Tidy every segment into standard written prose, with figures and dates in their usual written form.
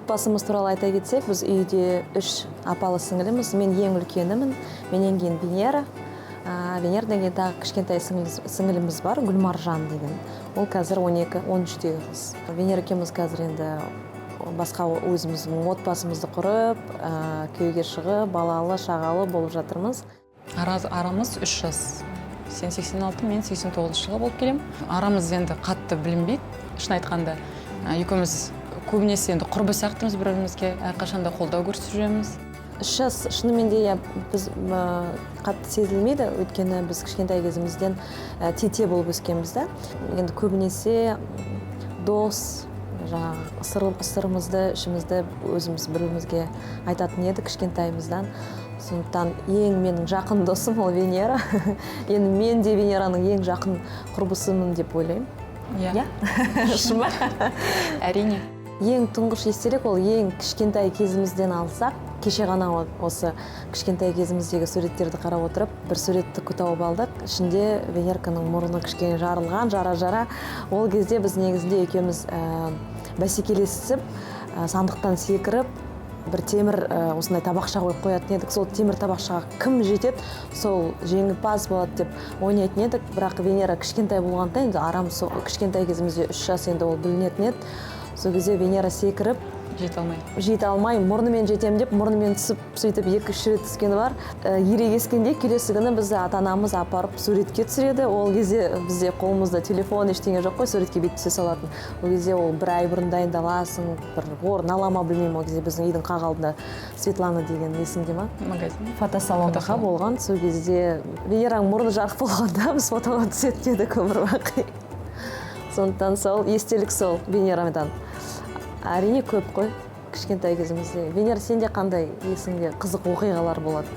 Отбасымыз туралы айта кетсек, біз үйде үш апалы сіңіліміз. Мен ең үлкенімін, менен кейін Венера. Венерадан кейін тағы кішкентай сіңіліміз бар, Гүлмаржан деген. Ол қазір 12-13-тегі қыз. Венера екеуміз қазір енді басқа өзіміздің отбасымызды құрып, күйеуге шығып, балалы, шағалы болып жатырмыз. Арамыз 3 жас. Сен 86, мен 89 жылы болып келемін. Арамыз енді қатты білінбейді, шын айтқанда. Екеуміз көбінесе енді құрбы сияқтымыз бір-бірімізге, әрқашанда қолдау көрсетіп жүреміз. 3 жас шынымен де, иә, біз қатты сезілмейді, өйткені біз кішкентай кезімізден тете болып өскенбіз да. Енді көбінесе дос, жаңағы сырымызды, ішімізді өзіміз бір-бірімізге айтатын едік кішкентайымыздан. Сондықтан ең менің жақын досым ол Венера. Енді мен де Венераның ең жақын құрбысымын деп ойлаймын. Иә. Иә? Шын ба? Әрине. Ең тұңғыш естелік ол ең кішкентай кезімізден алсақ, кеше ғана осы кішкентай кезіміздегі суреттерді қарап отырып, бір суретті тауып алдық. Ішінде Венерканың мұрны кішкене жарылған, жара-жара. Ол кезде біз негізінде екеуміз бәсекелесіп, сандықтан секіріп, бір темір осындай табақша қойып қоятын едік. Сол темір табақшаға кім жетеді, сол жеңімпаз болады деп ойнайтын едік. Бірақ Венера кішкентай болғандықтан, енді арамыз сол кішкентай кезімізде 3 жас, енді ол білінетін еді. Сол кезде Венера секіріп жете алмай. Жете алмай, мұрнымен жетемін деп, мұрнымен түсіп, сөйтіп 2-3 рет түскені бар. Ерегескенде келесі күні бізді ата-анамыз апарып суретке түсіреді. Ол кезде бізде қолымызда телефон, ештеңе жоқ қой, суретке бүйтіп түсе салатын. Ол кезде ол бір ай бұрын дайындаласың, бір орын ала ма білмеймін. Ол кезде біздің үйдің қақ алдында Светлана деген, есіңде ма? Магазин. Фотосалон Фотосалон. болған. Сол кезде Венераның мұрны жарық болғанда біз фотоға түсетін едік өмір бақи. Сондықтан сол естелік сол Венерадан. Әрине көп қой кішкентай кезімізде. Венера, сенде қандай есіңде қызық оқиғалар болады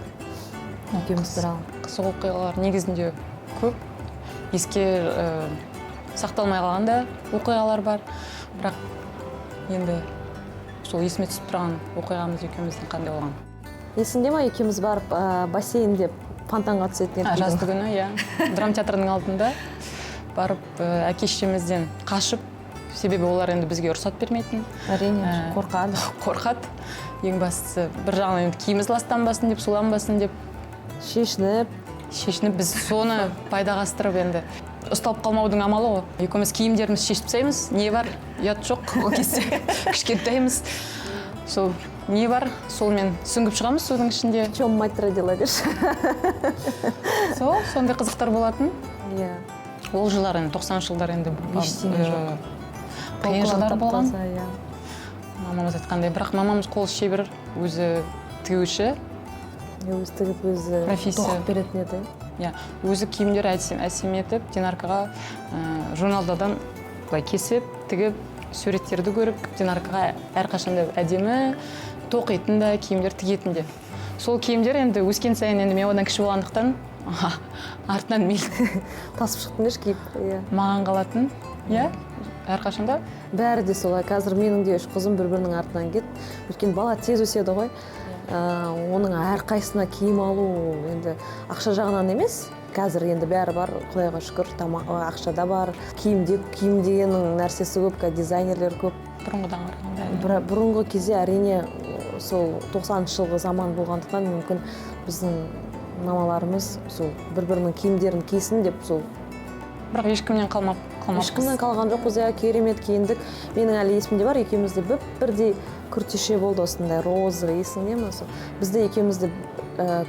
екеуміз туралы? Қызық оқиғалар негізінде көп. Еске сақталмай қалған да оқиғалар бар. Бірақ енді сол есіме түсіп тұрған оқиғамыз екеуміздің қандай болған? Есіңде ма, екеуміз барып бассейн деп фонтанға түсетін едік? Жазды күні, иә. Драма театрының алдында барып, әке шешемізден қашып, себебі олар енді бізге рұқсат бермейтін. Әрине, қорқады. Қорқады. Ең бастысы, бір жағынан енді киіміміз ластанбасын деп, суланбасын деп. Шешініп. Шешініп, біз соны пайдаға асырып, енді ұсталып қалмаудың амалы ғой. Екеуміз киімдерімізді шешіп тастаймыз, не бар, ұят жоқ, ол кезде кішкентаймыз. Сол не бар, солмен сүңгіп шығамыз судың ішінде. В чем мать родила, деші. Сол, сондай қызықтар болатын. Иә. Ол жылдар енді, 90-шы жылдар енді Ештеңе жоқ. Қиын жылдар болған. Тап-таза, иә. Мамамыз айтқандай, бірақ мамамыз қол шебер, өзі тігуші. Өзі тігіп, өзі Профессия. тоқып беретін еді. Иә, өзі киімдер әсем етіп, Динаркаға журналдардан былай кесіп, тігіп, суреттерді көріп, Динаркаға әрқашанда әдемі тоқитын да, киімдер тігетін де. Сол киімдер енді өскен сайын, енді мен одан кіші болғандықтан, артынан мен Тасып шықтың деші киіп, иә. Маған қалатын, иә, әрқашанда. Бәрі де солай. Қазір менің де үш қызым бір бірінің артынан кетті. Өйткені бала тез өседі ғой. Оның әрқайсысына киім алу енді ақша жағынан емес. Қазір енді бәрі бар, Құдайға шүкір, ақша да бар. Киімде, киім дегеннің нәрсесі көп, қазір дизайнерлер көп. Бұрынғыдан қарағанда, әрине. Бұрынғы кезде әрине сол 90-шы жылғы заман болғандықтан, мүмкін біздің мамаларымыз сол бір-бірінің киімдерін кисін деп сол. Бірақ ешкімнен қалмаппыз. Ешкімнен қалған жоқпыз, иә, керемет киіндік. Менің әлі есімде бар, екеумізде бірдей күртеше болды, осындай розовый, есіңде ме сол? Бізді екеумізді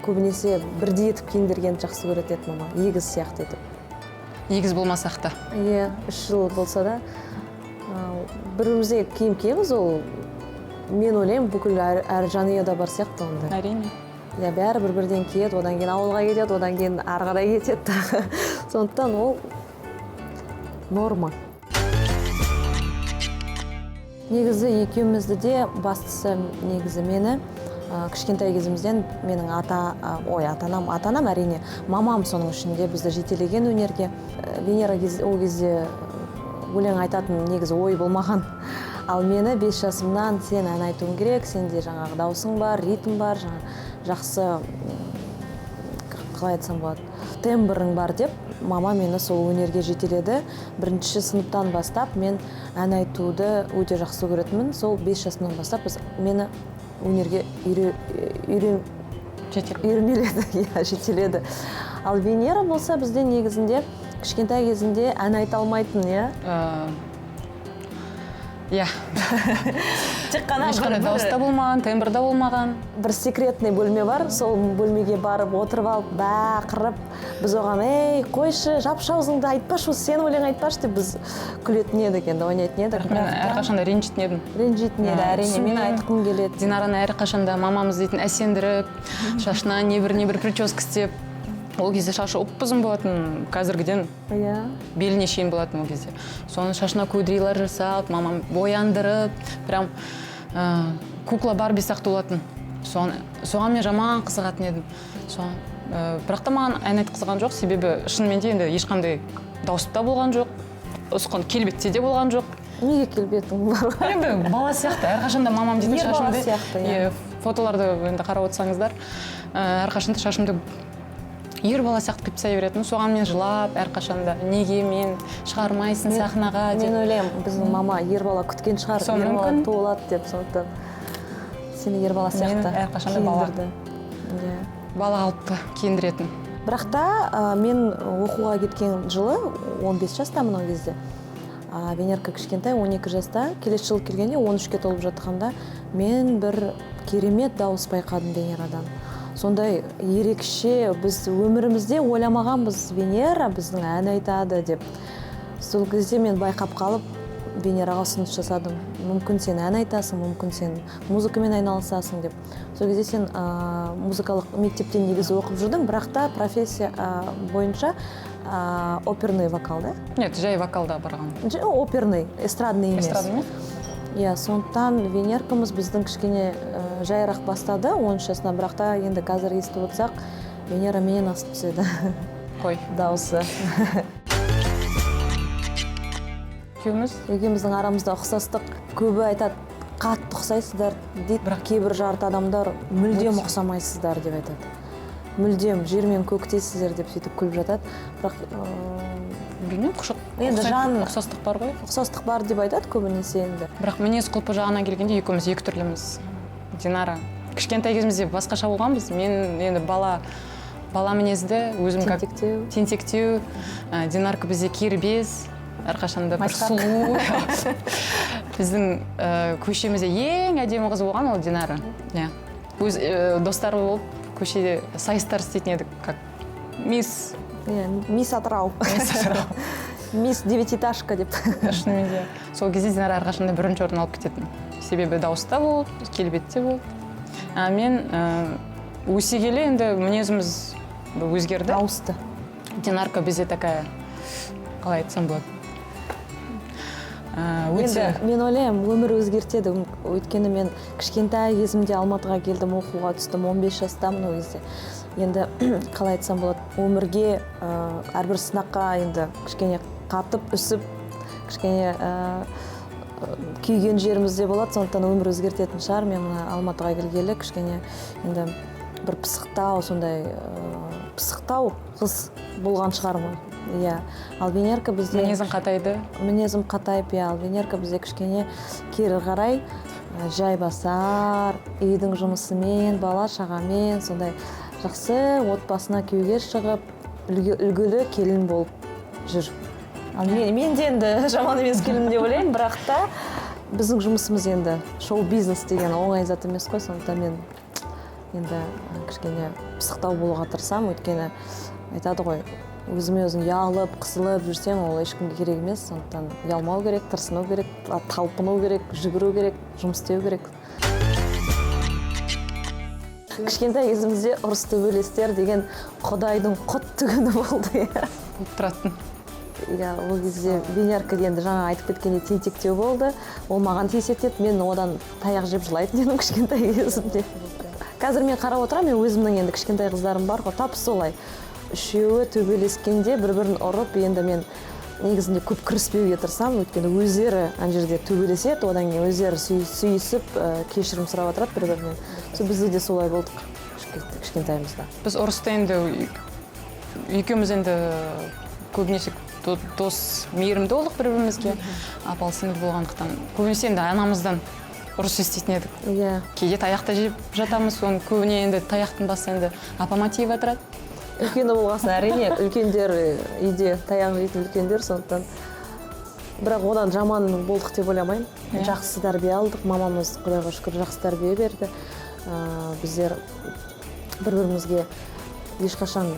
көбінесе бірдей етіп киіндіргенді жақсы көретін еді мама, егіз сияқты етіп. Егіз болмасақ та. Иә, 3 жыл болса да, бір-бірімізге киім киеміз. Ол мен ойлаймын, бүкіл әр жанұяда бар сияқты ондай. Әрине. Иә, бәрі бір-бірден киеді, одан кейін ауылға кетеді, одан кейін ары қарай кетеді тағы. Сондықтан ол норма. Негізі екеумізді де, бастысы негізі мені кішкентай кезімізден менің ата, ой, ата-анам, ата-анам әрине, мамам соның ішінде бізді жетелеген өнерге. Венера ол кезде өлең айтатын негізі ой болмаған. Ал мені 5 жасымнан сен ән айтуың керек, сенде жаңағы даусың бар, ритм бар, жаңа жақсы, қалай айтсам болады, тембрің бар деп. Мама мені сол өнерге жетеледі. Бірінші сыныптан бастап мен ән айтуды өте жақсы көретінмін. Сол 5 жасымнан бастап мені өнерге үйірмеледі, иә, жетеледі. Ал Венера болса бізде негізінде кішкентай кезінде ән айта алмайтын, иә? Иә. Тек қана ешқандай дауыс та болмаған, тембр да болмаған. Бір секретный бөлме бар, сол бөлмеге барып отырып алып бақырып, біз оған: «Ей, қойшы, жапшы аузыңды, айтпашы, осы сен өлең айтпашы», – деп біз күлетін едік, енді ойнайтын едік. Бірақ мен әрқашанда ренжитін едім. Ренжитін еді, әрине, мен айтқым келеді. Динараны әрқашанда мамамыз дейтін әсемдіріп, шашына небір прическа істеп, ол кезде шашы ұп-ұзын болатын, қазіргіден беліне шейін болатын ол кезде. Соны шашына кудрилар жасап, мамам бояндырып, прям кукла Барби сияқты болатын. Соған мен жаман қызығатын едім. Бірақ та маған ән айтқызған жоқ, себебі шынымен де енді ешқандай дауыс та болған жоқ, ұсқын келбетте де болған жоқ. Неге келбетің бар? Енді бала сияқты, әрқашанда мамам дейтін Ер бала шашымды, сияқты, иә. Иә, фотоларды енді қарап отырсаңыздар, әрқашанда шашымды ер бала сияқты қиып тастай беретін. Соған мен жылап әрқашанда, неге мен шығармайсың сахнаға деп. Мен ойлаймын, біздің мама ер бала күткен шығар, Сол ер бала мүмкін. туылады деп, сондықтан сені ер бала Мен сияқты әрқашанда бала. киіндірді. Иә. Бала қалыпты киіндіретін. Бірақ та мен оқуға кеткен жылы 15 жастамын ол кезде. Венерка кішкентай, 12 жаста, келесі жылы келгенде 13-ке толып жатқанда мен бір керемет дауыс байқадым Венерадан. Сондай ерекше, біз өмірімізде ойламағанбыз Венера біздің ән айтады деп. Сол кезде мен байқап қалып Венераға ұсыныс жасадым. Мүмкін сен ән айтасың, мүмкін сен музыкамен айналысасың деп. Сол кезде сен музыкалық мектепте негізі оқып жүрдің, бірақ та профессия бойынша оперный вокал, да? Нет, жай вокалда барған. Оперный, эстрадный емес. Эстрадный емес? Иә, сондықтан Венеркамыз біздің кішкене жайырақ бастады 13 жасынан, бірақ та енді қазір естіп отырсақ, Венера менен асып түседі. Қой. Дауысы. Екеуміз? Екеуміздің арамызда ұқсастық. Көбі айтады, қатты ұқсайсыздар дейді, бірақ кейбір жарты адамдар мүлдем ұқсамайсыздар деп айтады. Мүлдем жер мен көктесіздер деп сөйтіп күліп жатады. Бірақ білмеймін, енді жан ұқсастық бар ғой. Ұқсастық бар деп айтады көбінесе енді. Бірақ мінез құлпы жағынан келгенде екеуміз екі түрліміз. Динара кішкентай кезімізде басқаша болғанбыз. Мен енді бала мінезді, өзім как Тентектеу. тентектеу. Динарка бізде кербез, әрқашанда бір Майысқақ. сұлу. Біздің көшемізде ең әдемі қыз болған ол Динара. Иә. Өз достары болып көшеде сайыстар істейтін едік, как мисс. Иә, мисс Атырау. Мисс Атырау. Мисс девятиэтажка деп. Шынымен де. Сол кезде Динара әрқашанда бірінші орын алып кететін. Себебі дауыс та болды, келбет те болды. А мен өсе келе енді мінезіміз өзгерді. Ауысты. Динарка бізде такая, қалай айтсам болады? Өте Енді мен ойлаймын, өмір өзгертеді. Өйткені мен кішкентай кезімде Алматыға келдім, оқуға түстім, 15 жастамын ол кезде. Енді қалай айтсам болады, өмірге әрбір сынаққа енді кішкене қатып, үсіп, кішкене күйген жеріміз де болады, сондықтан өмір өзгертетін шығар. Мен мына Алматыға келгелі кішкене енді бір пысықтау, сондай пысықтау қыз болған шығармын. Иә, ал Венерка бізде Мінезің қатайды. Мінезім қатайып, иә, ал Венерка бізде кішкене кері қарай, жай басар, үйдің жұмысымен, бала шағамен, сондай жақсы отбасына күйеуге шығып, үлгілі келін болып жүр. Ал мен де енді жаман емес келін деп ойлаймын, бірақ та біздің жұмысымыз енді шоу-бизнес деген оңай зат емес қой, сондықтан мен енді кішкене пысықтау болуға тырысамын, өйткені айтады ғой, өзіме өзім ұялып, қысылып жүрсең, ол ешкімге керек емес, сондықтан ұялмау керек, тырысыну керек, талпыну керек, жүгіру керек, жұмыс істеу керек. Кішкентай кезімізде ұрыс төбелестер деген Құдайдың құтты күні болды, иә. Болып тұратын. Иә, ол кезде Венерка енді жаңа айтып кеткендей тентектеу болды. Ол маған тиісетін еді, мен одан таяқ жеп жылайтын едім кішкентай кезімде. Қазір мен қарап отырамын, мен өзімнің енді кішкентай қыздарым бар ғой, тап солай. Үшеуі төбелескенде бір-бірін ұрып, енді мен негізінде көп кіріспеуге тырысамын, өйткені өздері ана жерде төбелеседі, одан кейін өздері сүйісіп, кешірім сұрап отырады бір-бірінен. Сол бізде де солай болдық кішкентайымызда. Біз ұрыста енді екеуміз енді Көбінесе дос, мейірімді болдық бір бірімізге, апалы сіңілі болғандықтан. Көбінесе енді анамыздан ұрыс еститін едік. Кейде таяқ та жеп жатамыз, соның көбіне енді таяқтың басы енді апама тиіп жатырады. Үлкені болған соң, әрине, үлкендер, үйде таяқ жейтін үлкендер, сондықтан, бірақ одан жаман болдық деп ойламаймын. Жақсы тәрбие алдық, мамамыз, құдайға шүкір, жақсы тәрбие берді. Біздер бір бірімізге ешқашан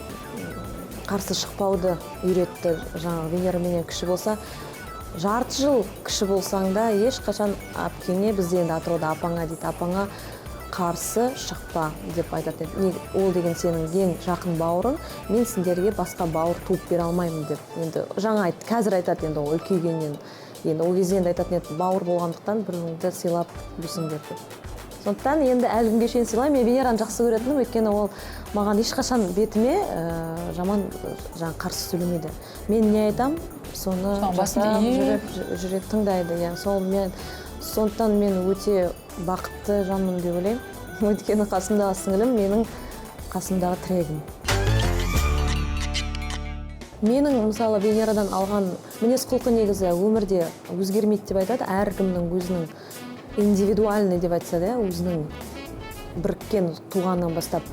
қарсы шықпауды үйретті. Жаңағы Венера менен кіші болса, жарты жыл кіші болсаң да, ешқашан әпкеңе, бізде енді Атырауда апаңа дейді, апаңа қарсы шықпа деп айтатын еді. Ол деген сенің ең жақын бауырың, мен сендерге басқа бауыр туып бере алмаймын деп. Енді жаңа айт, қазір айтады енді, ол үлкейгеннен енді, ол кезде енді айтатын еді, бауыр болғандықтан бір біріңді сыйлап өсіңдер деп. Сондықтан енді әлі күнге шейін сыйлаймын. Мен Венераны жақсы көретінім, өйткені ол маған ешқашан бетіме жаман, жаңағы қарсы сөйлемейді. Мен не айтамын, соны Соған басын жасап иіп. жүріп, жүреді, тыңдайды, иә. Сол мен, сондықтан мен өте бақытты жанмын деп ойлаймын, өйткені қасымдағы сіңілім менің қасымдағы тірегім. Менің, мысалы, Венерадан алған мінез құлқы негізі өмірде өзгермейді деп айтады. Әркімнің өзінің индивидуальный деп айтса да, өзінің біріккен, туғаннан бастап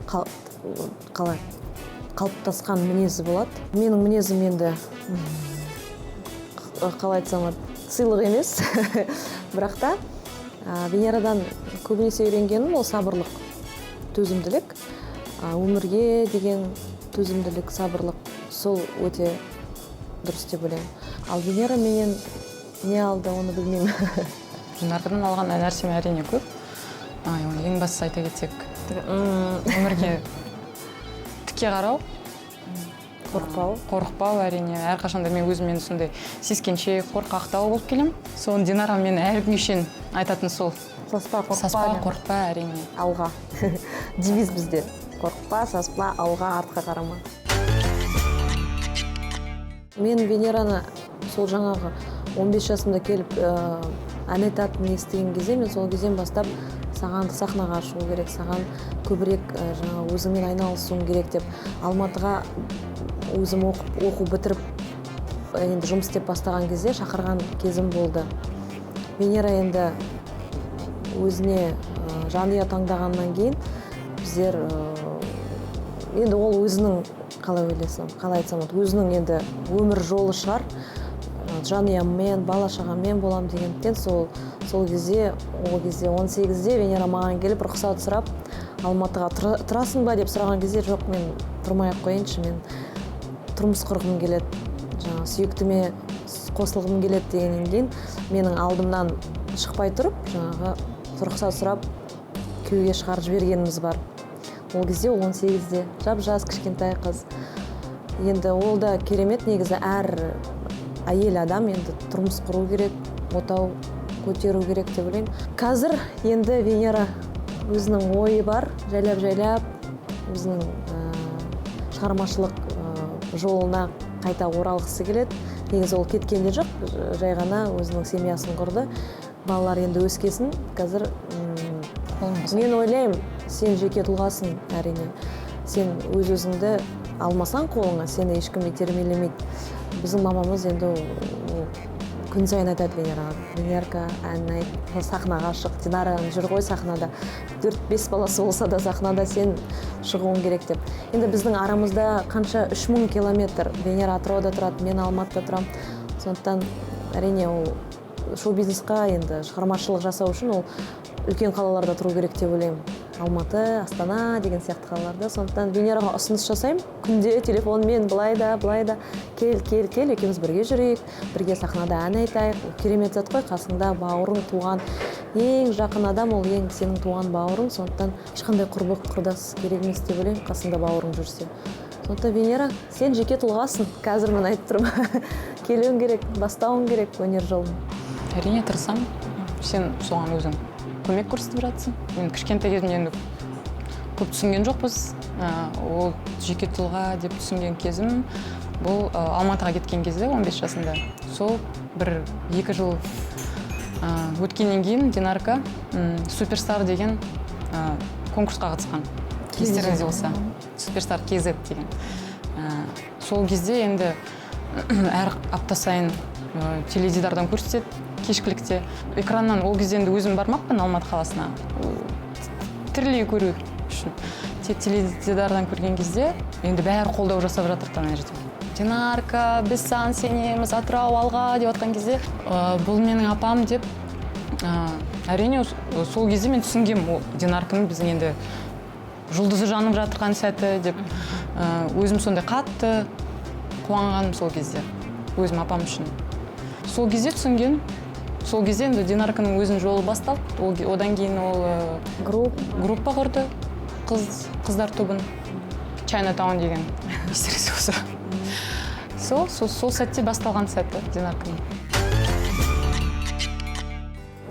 қалай қалыптасқан мінезі болады. Менің мінезім енді, қалай айтсам болады, сыйлық емес, бірақ та Венерадан көбінесе үйренгенім ол сабырлық, төзімділік, өмірге деген төзімділік, сабырлық, сол өте дұрыс деп ойлаймын. Ал Венера менен не алды, оны білмеймін. Динаркадан алған нәрсем әрине көп. Ай, оны ең бастысы айта кетсек, өмірге тіке қарау, қорықпау. Қорықпау, әрине. Әрқашанда мен өзім енді сондай сескеншек, қорқақтау болып келемін. Соны Динара мен әлі күнге шейін айтатын сол. Саспа, қорықпа. Саспа, қорықпа, әрине. Алға. Девиз бізде: қорықпа, саспа, алға, артқа қарама. Мен Венераны сол жаңағы 15 жасымда келіп, ән айтатынын естіген кезде, мен сол кезден бастап саған сахнаға шығу керек, саған көбірек жаңағы өзіңмен айналысуың керек деп, Алматыға өзім оқып, оқу бітіріп, енді жұмыс істеп бастаған кезде шақырған кезім болды. Венера енді өзіне жанұя таңдағаннан кейін біздер, енді ол өзінің, қалай ойласам, қалай айтсам болады, өзінің енді өмір жолы шығар. Жанұяммен, бала шағаммен боламын дегендіктен, сол кезде, ол кезде 18-де Венера маған келіп, рұқсат сұрап, Алматыға тұрасың ба деп сұраған кезде, жоқ, мен тұрмай ақ қояйыншы, мен тұрмыс құрғым келеді, жаңағы сүйіктіме қосылғым келеді дегеннен кейін, менің алдымнан шықпай тұрып, жаңағы рұқсат сұрап, күйеуге шығарып жібергеніміз бар. Ол кезде ол 18-де, жап жас кішкентай қыз. Енді ол да керемет негізі, әр әйел адам енді тұрмыс құру керек, отау көтеру керек деп ойлаймын. Қазір енді Венера өзінің ойы бар, жайлап жайлап өзінің шығармашылық жолына қайта оралғысы келеді. Негізі ол кеткен де жоқ, жай ғана өзінің семьясын құрды. Балалар енді өскесін қазір, мен ойлаймын, сен жеке тұлғасың, әрине. Сен өз өзіңді алмасаң қолыңа, сені ешкім итермелемейді. Біздің мамамыз енді ол күн сайын айтады Венераға: «Венерка, ән айт, сахнаға шық, Динара жүр ғой сахнада, төрт бес баласы болса да сахнада, сен шығуың керек» деп. Енді біздің арамызда қанша, 3000 километр. Венера Атырауда тұрады, мен Алматыда тұрамын. Сондықтан, әрине, ол шоу бизнесқа енді шығармашылық жасау үшін ол үлкен қалаларда тұру керек деп ойлаймын, Алматы, Астана деген сияқты қалаларда. Сондықтан Венераға ұсыныс жасаймын күнде телефонмен, былай да, былай да: «Кел, кел, кел, екеуміз бірге жүрейік, бірге сахнада ән айтайық». Ол керемет зат қой, қасыңда бауырың, туған ең жақын адам, ол ең сенің туған бауырың. Сондықтан ешқандай құрбы құрдас керек емес деп ойлаймын, қасыңда бауырың жүрсе. Сондықтан, Венера, сен жеке тұлғасың, қазір мен айтып тұрмын, келуің керек, бастауың керек өнер жолын. Әрине, тырысамын. Сен соған өзің көмек көрсетіп жатсың. Мен кішкентай кезімде енді көп түсінген жоқпыз. Ол жеке тұлға деп түсінген кезім бұл Алматыға кеткен кезде, 15 жасында. Сол бір екі жыл өткеннен кейін Динарка «Суперстар» деген конкурсқа қатысқан, естеріңізде болса, «Суперстар KZ» деген. Сол кезде енді әр апта сайын теледидардан көрсетеді кешкілікте экраннан. Ол кезде енді өзім бармаппын Алматы қаласына тірілей көру үшін. Тек теледидардан көрген кезде енді бәрі қолдау жасап жатыр ана жерде: «Динарка, біз саған сенеміз, Атырау, алға!» деп жатқан кезде, бұл менің апам деп, әрине, сол кезде мен түсінгенмін, ол Динарканың біздің енді жұлдызы жанып жатырған сәті деп. Өзім сондай қатты қуанғаным сол кезде өзім апам үшін. Сол кезде түсінген. Сол кезде енді Динарканың өзінің жолы басталды. Одан кейін ол группа құрды, қыздар тобын, Чайна Таун деген, естеріңізде болса. Сол сәтте басталған сәті Динарканың.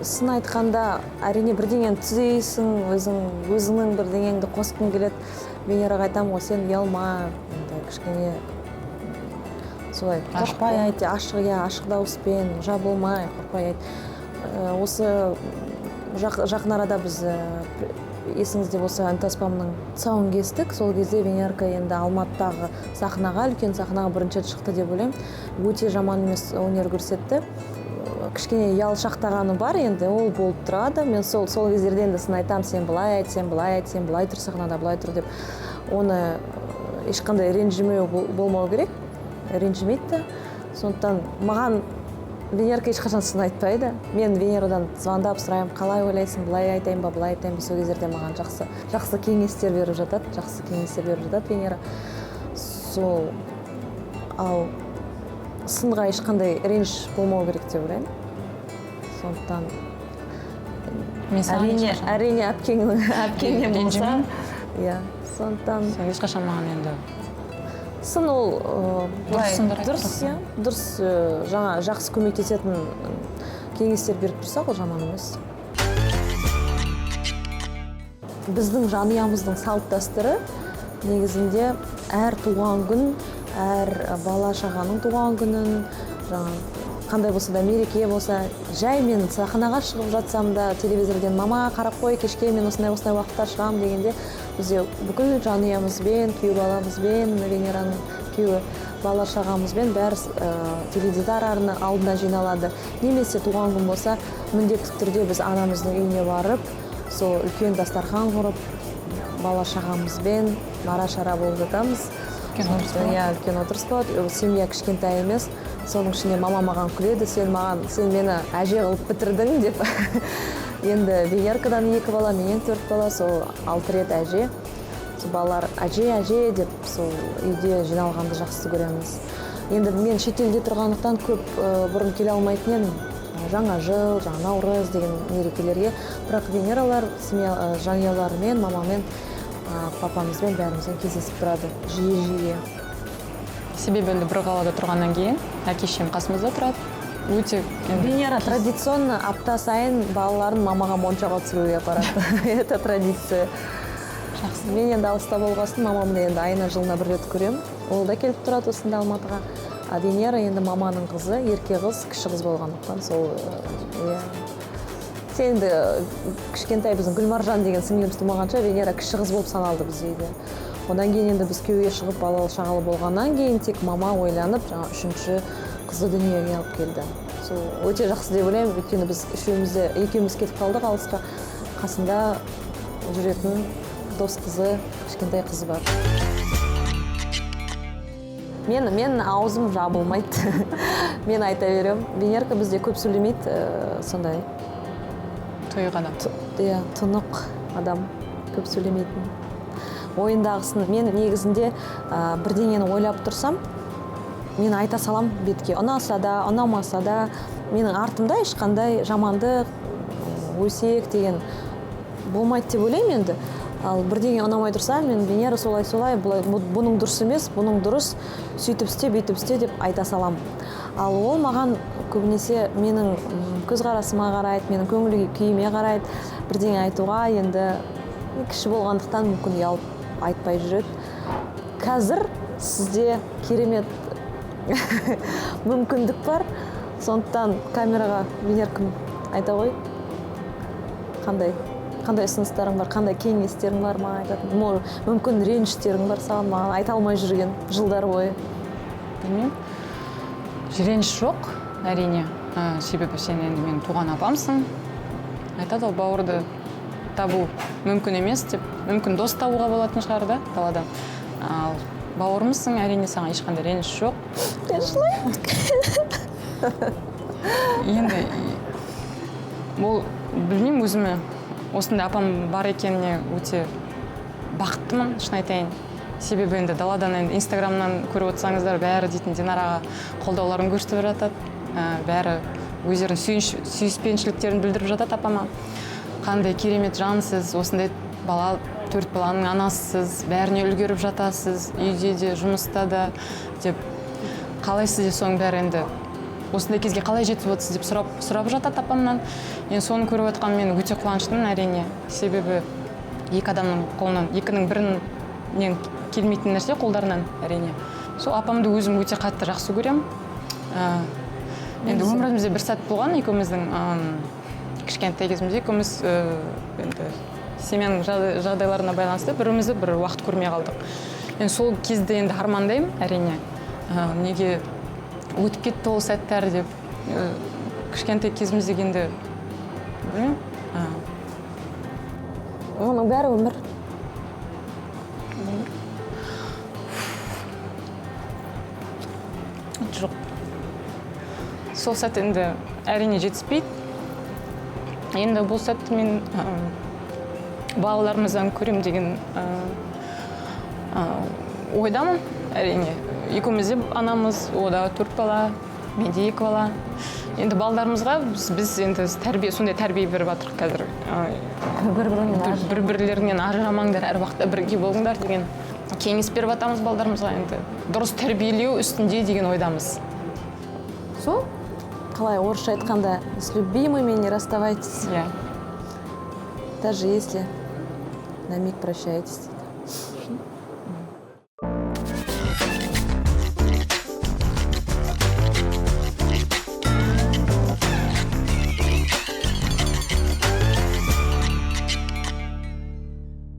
Сын айтқанда, әрине, бірдеңені түзейсің, өзің, өзіңнің бірдеңеңді қосқың келеді. Венераға айтамын ғой: «Сен ұялма енді, кішкене солай Ашық. қорықпай айт, ашық, иә, ашық дауыспен, жабылмай, қорықпай айт». Осы жақын арада біз, есіңізде болса, Үнтаспамның тұсауын кестік. Сол кезде Венерка енді Алматыдағы сахнаға, үлкен сахнаға бірінші рет шықты деп ойлаймын. Өте жаман емес өнер көрсетті. Кішкене ұялшақтағаны бар енді, ол болып тұрады. Мен сол кездерде енді сын айтамын: «Сен былай айт, сен былай айт, сен былай тұр сахнада, былай тұр» деп. Оны ешқандай ренжімеу болмау керек, ренжімейді де. Сондықтан маған Венерка ешқашан сын айтпайды. Мен Венерадан звондап сұраймын: «Қалай ойлайсың, былай айтайын ба, былай айтайын ба?» Сол кездерде маған жақсы жақсы кеңестер беріп жатады, жақсы кеңестер беріп жатады Венера. Сол, ал сынға ешқандай реніш болмау керек деп ойлаймын. Сондықтан Мен саған әрине, ешқашан әрине, әпкеңнен болса, ренжімеймін. Иә, сондықтан Сен ешқашан маған енді сын ол былай Дұрыс сындар айтып дұрыс, тұрсың. иә, дұрыс, жаңа жақсы көмектесетін кеңестер беріп тұрсақ, ол жаман емес. Біздің жанұямыздың салт дәстүрі негізінде әр туған күн, әр бала шағаның туған күнін, жаңа қандай болса да мереке болса, жай мен сахнаға шығып жатсам да, телевизорден: «Мама, қарап қой, кешке мен осындай осындай уақытта шығамын» дегенде, бізде бүкіл жанұямызбен, күйеу баламызбен, Венераның күйеуі, бала шағамызбен бәрі теледидар алдына жиналады. Немесе туған күн болса, міндетті түрде біз анамыздың үйіне барып, сол үлкен дастархан құрып, бала шағамызбен мара шара болып жатамыз. Үлкен отырыс болады. Иә, үлкен отырыс болады. Семья кішкентай емес. Соның ішінде мама маған күледі: «Сен маған, сен мені әже қылып бітірдің» деп. Енді Венеркадан екі бала, менен төрт бала, сол алты рет әже. Сол балалар «әже, әже» деп сол үйде жиналғанды жақсы көреміз. Енді мен шетелде тұрғандықтан көп бұрын келе алмайтын едім жаңа жыл, жаңа наурыз деген мерекелерге. Бірақ Венералар семья, жанұяларымен, мамамен, папамызбен, бәрімізбен кездесіп тұрады жиі жиі. Себебі енді бір қалада тұрғаннан кейін әке шешем қасымызда тұрады өте енді. Венера традиционно апта сайын балаларын мамаға моншаға түсіруге апарады, это традиция. Жақсы. Мен енді алыста болғасын, мамамды енді айына, жылына бір рет көремін, ол да келіп тұрады осында Алматыға. А Венера енді маманың қызы, ерке қыз, кіші қыз болғандықтан сол, иә, сен енді кішкентай, біздің Гүлмаржан деген сіңліміз тумағанша, Венера кіші қыз болып саналды бізде үйде. Одан кейін енді біз күйеуге шығып, балалы шағалы болғаннан кейін тек мама ойланып, жаңа үшінші қызды дүниеге алып келді. Сол өте жақсы деп ойлаймын, өйткені біз үшеуміз де, екеуміз кетіп қалдық алысқа, қасында жүретін дос қызы, кішкентай қызы бар. Мен аузым жабылмайды, мен айта беремін. Венерка бізде көп сөйлемейді, сондай Тұйық адам. Иә, тұнық адам, көп сөйлемейтін, ойындағысын. Мен негізінде бірдеңені ойлап тұрсам, мен айта салам бетке, ұнаса да, ұнамаса да. Менің артымда ешқандай жамандық, өсек деген болмайды деп ойлаймын енді. Ал бірдеңе ұнамай тұрса, мен: «Венера, солай, солай, былай, бұның дұрыс емес, бұның дұрыс, сөйтіп істе, бүйтіп істе» деп айта салам. Ал ол маған көбінесе менің көзқарасыма қарайды, менің көңіл күйіме қарайды. Бірдеңе айтуға енді кіші болғандықтан мүмкін ұялып айтпай жүреді. Қазір сізде керемет мүмкіндік бар, сондықтан камераға, Венеркам, айта ғой, қандай ұсыныстарың бар, қандай кеңестерің бар маған айтатын, мүмкін реніштерің бар саған, маған айта алмай жүрген жылдар бойы. Білмеймін, жиреніш жоқ, әрине. Себебі сен енді менің туған апамсың. Айтады ғой, бауырды табу мүмкін емес деп. Мүмкін, дос табуға болатын шығар да даладан, ал бауырымсың, әрине, саған ешқандай реніш жоқ. Енді ол, білмеймін, өзіме осындай апам бар екеніне өте бақыттымын, шын айтайын. Себебі енді даладан, енді Инстаграмнан көріп отырсаңыздар, бәрі дейтін Динараға қолдауларын көрсетіп жатады. Бәрі өздерінің сүйіспеншіліктерін білдіріп жатады апама. Қандай керемет жансыз, осындай бала, төрт баланың анасысыз, бәріне үлгеріп жатасыз, үйде де, жұмыста да деп. Қалай сізде соның бәрі, енді осындай кезге қалай жетіп отырсыз деп сұрап жатады апамнан. Енді соны көріп отқан мен өте қуаныштымын, әрине. Себебі екі адамның қолынан, екінің бірінен келмейтін нәрсе қолдарынан, әрине. Сол апамды өзім өте қатты жақсы көремін. Енді өмірімізде бір сәт болған екеуміздің, кішкентай кезімізде екеуміз енді семьяның жағдайларына байланысты бірімізді бір уақыт көрмей қалдық. Енді сол кезде енді армандаймын, әрине. Неге өтіп кетті ол сәттер деп. Кішкентай кезімізде енді білмеймін. Оның бәрі өмір. Жоқ, сол сәт енді, әрине, жетіспейді. Енді бұл сәтті мен балаларымыздан көрем деген ойдамын, әрине. Екеуміз де анамыз, о да төрт бала, менде екі бала. Енді балдарымызға біз енді тәрбие, сондай тәрбие беріп жатырмық қазір. Бір бірінен бір бірлерінен ажырамаңдар, әр уақытта бірге болыңдар деген кеңес беріп жатамыз балдарымызға. Енді дұрыс тәрбиелеу үстінде деген ойдамыз. Сол. Қалай орысша айтқанда, с любимыми не расставайтесь. Иә. Даже если на миг прощаетесь.